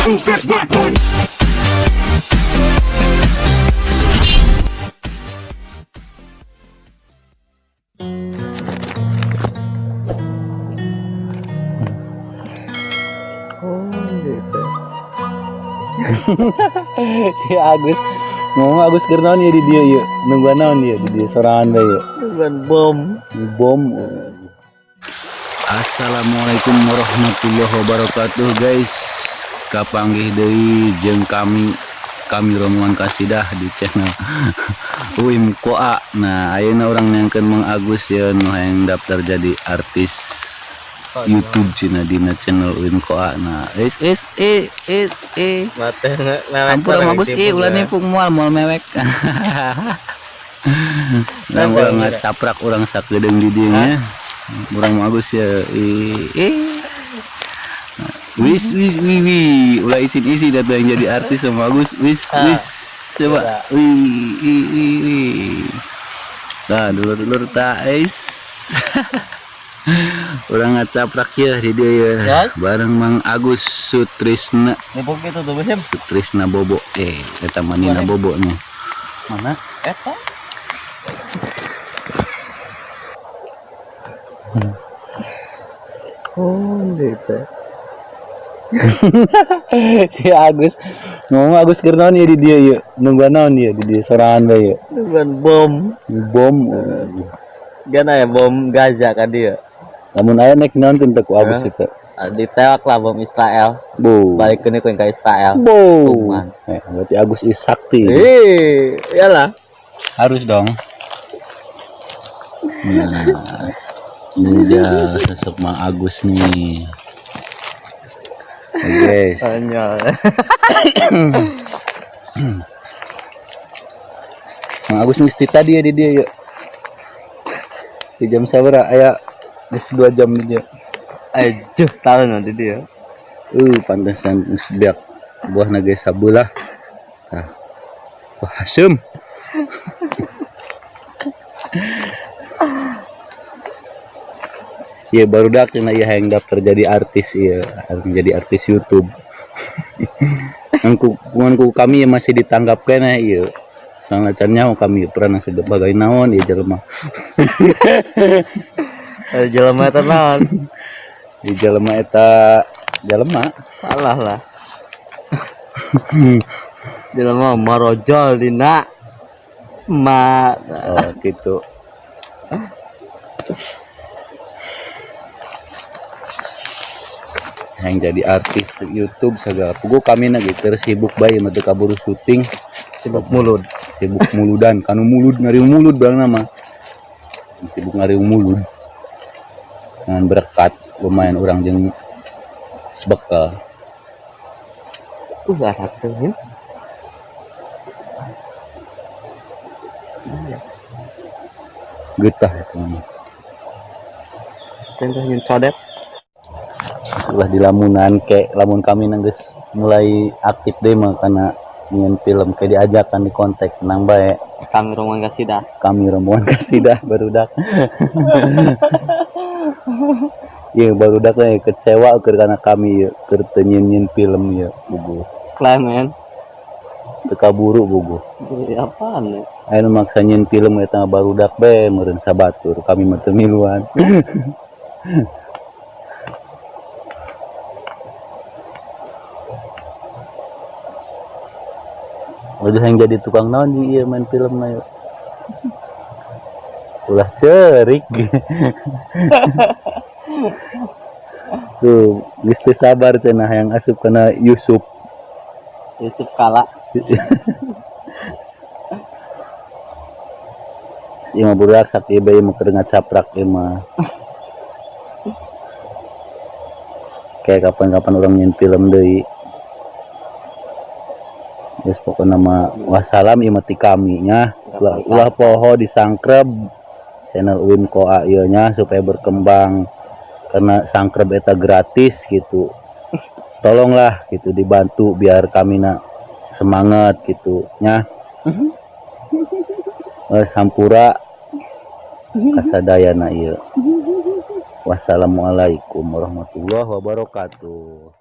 Oh, gitu. Si Agus ngomong, Agus keur naon ieu di dieu ieu? Nungguan naon ieu di dieu sorangan bae ieu? Bukan bom. Bom. Assalamualaikum warahmatullahi wabarakatuh, guys. Kapanggih deui jeung kami, kami rombongan kasidah di channel Uim Koa. Nah, ayeuna urang neangkeun Mang Agus ya, nu hayang daftar jadi artis YouTube cina dina channel Uim Koa. Nah, es es e e e. Mate mewek. Ampura Mang Agus, ih, ulah nipung, moal moal mewek. Nah, urang ngacaprak urang sakedeung di dieu nya. Urang Mang Agus ya. Ih, eh. Wis wis wi wi, ulah isin-isin atuh yang jadi artis sama Agus. Wis wis coba. Wi wi wi wi. Nah, dulur-dulur tak is. Urang ngacaprak ya di dieu ya. Ya. Bareng Mang Agus Sutrisna. Nipung gitu tuh, Bim. Sutrisna Bobo. Eh, eta mah Nina Bobonya. Mana? Eta. Oh, gitu. Si Agus ngomong, Agus keur naon ieu di dieu ieu? Nungguan naon ieu di dieu sorangan bae ieu? Bukan bom. Bom. Gana ya bom Gaza kan dia. Lamun aya next naon teu ku Agus itu? Ditewak lah bom Israel. Bo. Balik ke ke Israel. Bo. Kuman. Eh, berarti Agus is sakti. Eh, iyalah. Harus dong. Nah, ini dia sosok Mang Agus nih. Oke, guys. Konyol. Mang Agus mesti tadi ya di dia yuk. Di jam sabaraha aya geus 2 jam di dia. Ajuh tahun nanti dia. Pantesan geus beak buah naga sabelah. Tah. Wah, haseum. Iya, barudak cenah ieu hayang daftar jadi artis ieu, hayang jadi artis YouTube. Ngan ku kami masih ditanggap keneh ieu. Kang acan nyaho kami pernah sebagai naon ieu jelema. Eh, jelema eta naon? Ieu jelema eta jelema. Salah lah. Jelema marojol dina ma. Oh, gitu. Yang jadi artis YouTube segala. Pugu kami lagi tersibuk bae mah teu kaburu syuting, sibuk mulut. Sibuk muludan, kanu mulud ngariung mulud barang nama. Sibuk ngariung mulud. Dengan berkat lumayan orang jeung bekal. Arah tuh, ya. Getah itu mah. Contoh nyen codet. Ulah di lamunan ke lamun kami nangges mulai aktif deh mah karena nyen film kayak diajakan di kontak tenang bae. Kami rombongan kasidah. Kami rombongan kasidah barudak. Iya, barudak teh kecewa keur karena kami ieu keur teu nyen film ieu bugu. Klaim men. Teu kaburu bugu. Iya, apaan ya? Aya nu maksa nyen film eta barudak bae meureun sabatur kami mah teu miluan. Udah yang jadi tukang naon di ieu main film na yuk. Ulah cerik. Tuh, geus teu sabar cenah yang asup kana Yusuf. Yusuf Kala. Si imah budak sakieu bae mah keur ngacaprak ieu mah. Kayak kapan-kapan orang nyen film deui. Geus pokona mah wassalam ieu mah ti kami nya. Ulah, ulah poho disangkreb channel Uim Koa ieu nya supaya berkembang karena sangkreb eta gratis gitu. Tolonglah gitu dibantu biar kami na semangat gitu nya. Wes hampura kasadayana ieu. Wassalamualaikum warahmatullahi wabarakatuh.